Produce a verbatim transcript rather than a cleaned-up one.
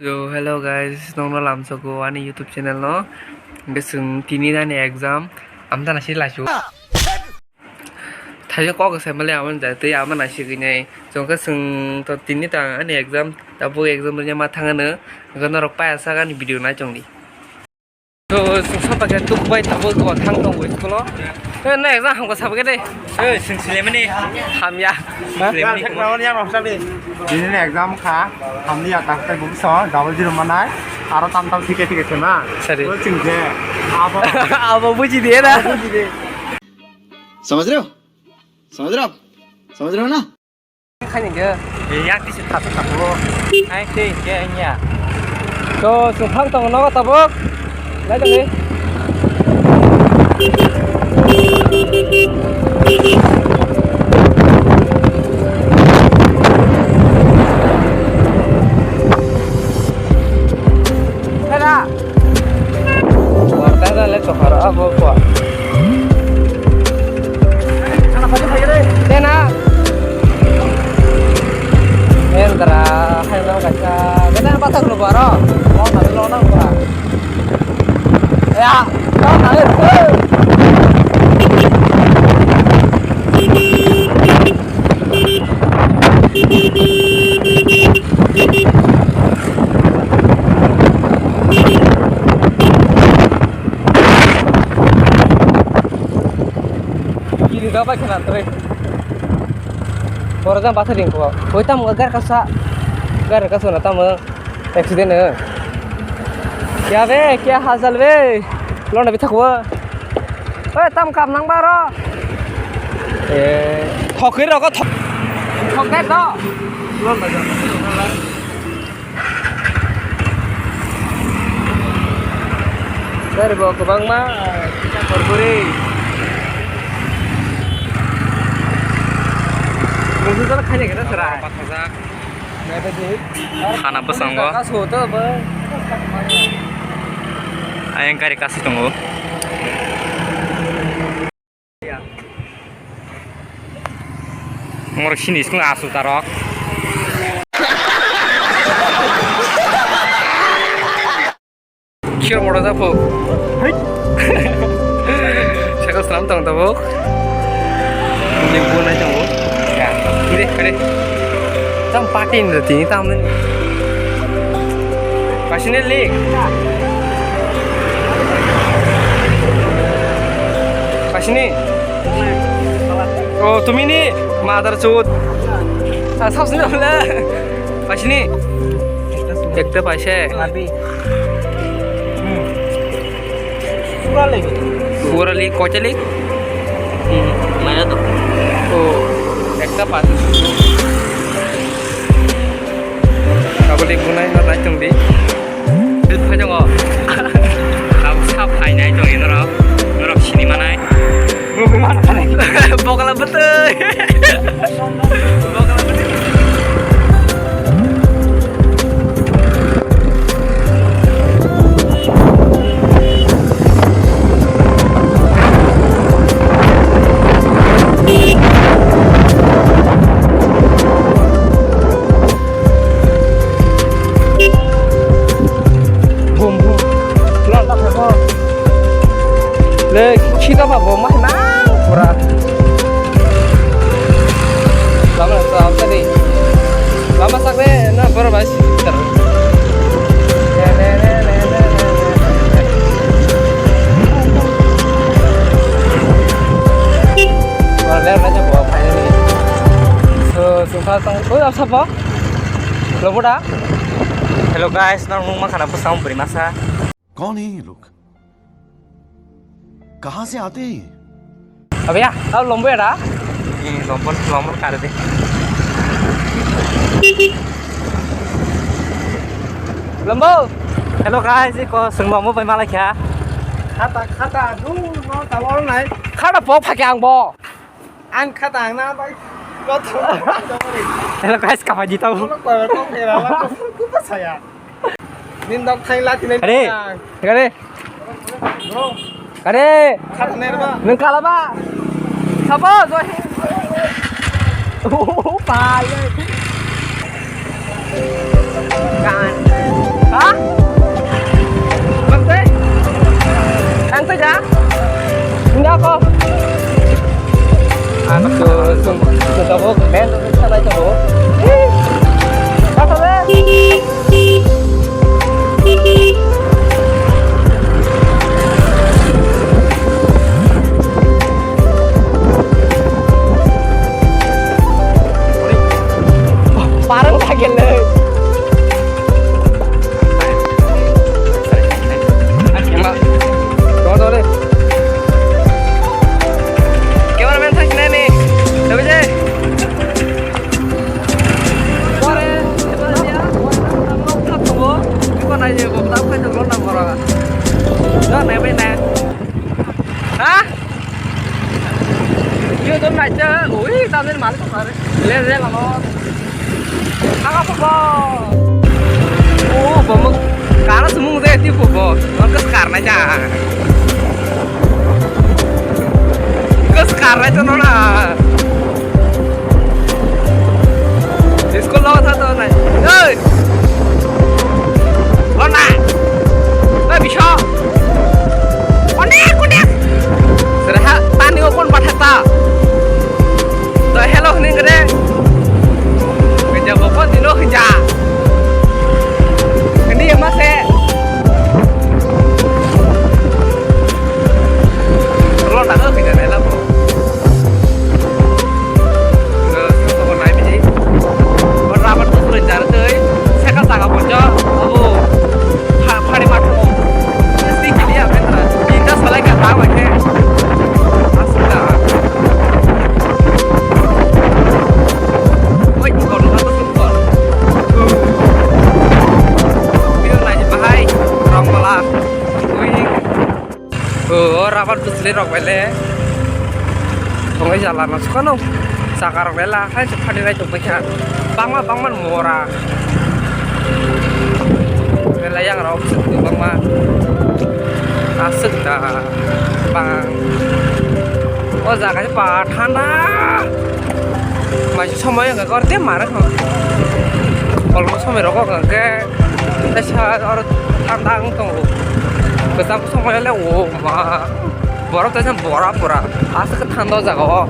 So, hello guys, nokno lamsogo ani YouTube channel no. Hingke chwng tini ani exam, amtana si laisu. Thaio kok sai male amon jai tei amon nai sigwi nai. Chwngkhe chwng to tini ta ani exam, tabuk exam rwnya ma thangano. Hingke norok paya sak ani video nai chongdi. To, chwng sapa khe tukbai tabuk bo thang tongo school o. Eh, na exam hamkha sabo khe de. Eh, chwng silemani. Hamya. Silemani. Nini exam kha, hamni ya tak tak bukso, double zero manai, aro tam tam thike thike thema. Sorry. Oi chwng je, abo. Abo buji diye na. Abo buji diye. समझ रहे हो? समझ रहे हो आप? समझ रहे हो ना? Khaini ge. Yang tisi thasa thabo. Ai tei ge nya. To, chwng thang tongo nogo tabuk. Lai tongni. Hera. Warta dale tokaro abo kwa. Tena. Endra, hai no kaisa. Kena bathang lo baro. Lo na lo na kwa. Ya, lo na lo. Kiri dabai khana tre. Boro jang basa ring ko. Hoi tam gar kasa. Gar kasa na tam accident. Kya be, kya hal chal be? Lona bithak wo. Oi, tam kam nang baro. Eh, thokir rogo thok. Thok de to. Lona jang. Dari bo kwbangma kisa korkori. Musu jala khaina kena serai. Pathajak. Khana bwskango. Kaso to bo. Ayang gari kasi tongo. Mor sini sung asu tarok. Kir motor japo. Hai. Sakal selam tong tabuk. Ini bunai tongo. Ya, ini kare. Tam party ini tini tam ini. Pasine lik. Pasine. Oh, tumi ni mother chut. Ah, sab sini bole. Pasine. Ekta paise. Pura lik. Pura lik, koita lik? Hmm, naya to. Oh, ekta paise. Kabali bunai na nai tong di. Dut phai tongo. Tabuk sa phai nai tong norok. Norok sini manai. Bokla bwtwi. Bokla bwtwi. Bum bum. Lan ta kha. Le khita ba bo ma nang pura. Lama sa tadi. Lama sakre na pura ba si tar. Wala na ja bo finally. So, so ka tang. Oi, asa ba. Loboda. Hello guys, nang nung ma khana pusang beri masa. कौन है ये लोग? कहाँ से आते हैं ये? Abe ya, tau lombo ya da? Eh, lombo, lombo kare de. Lombo. Hello guys, iko sung lombo bai malai kha. Khata, khata, du, no, tawal nai. Khata po phake ang bo. Ang khata ang na bai. Hello guys, kapaji tau. Ko ko ko phera la ko ko saya. Nin dok thai la tinai. Are. Are. Bro. Are. Khat ner ba. Nung kala ba. Sabo joy. Oh, pai. Kan. Tamil malik kok kare. Le le lalo. Aga po bo. Oh, bo mo. Kara sumung de ti po bo. Ang kas karna ja. Kas karna ja no na. School lo tha to na. Oi. Lona. Oi, bisho. Onek, onek. Seraha tani okon patha ta. To hello hini kare. Keja bokon dino keja. Ini ya mas eh. Lo tak keja nela bo. Ke, ke, ke, nai biji. Rabar tu sudah jar tei. Seka jaga bonjo. Abo. Pha-, phari matho. Sing kili ya, betra. Inda salai ka tang lagi. Asli dah. Oi, kono kata sungkol. View naji bahai, rong pala. Oi. O, rabar bwsli rok bai le. Thongwi jala no sukano. Saka rok le la, hai se phani nai tong paikha. Bangma, bangma mora. Belai yang rok suk bangma. Aswk da bang. O jaga se ba thanda. Mai se somoi wngkha gor te mara kho. Kolmo somoi rogo hwnkha khe. Kaisa oro thanda wng tongo. Kwcham somoi le o ma. Borok kaisa bora pura. Aswk thanda o jaga o.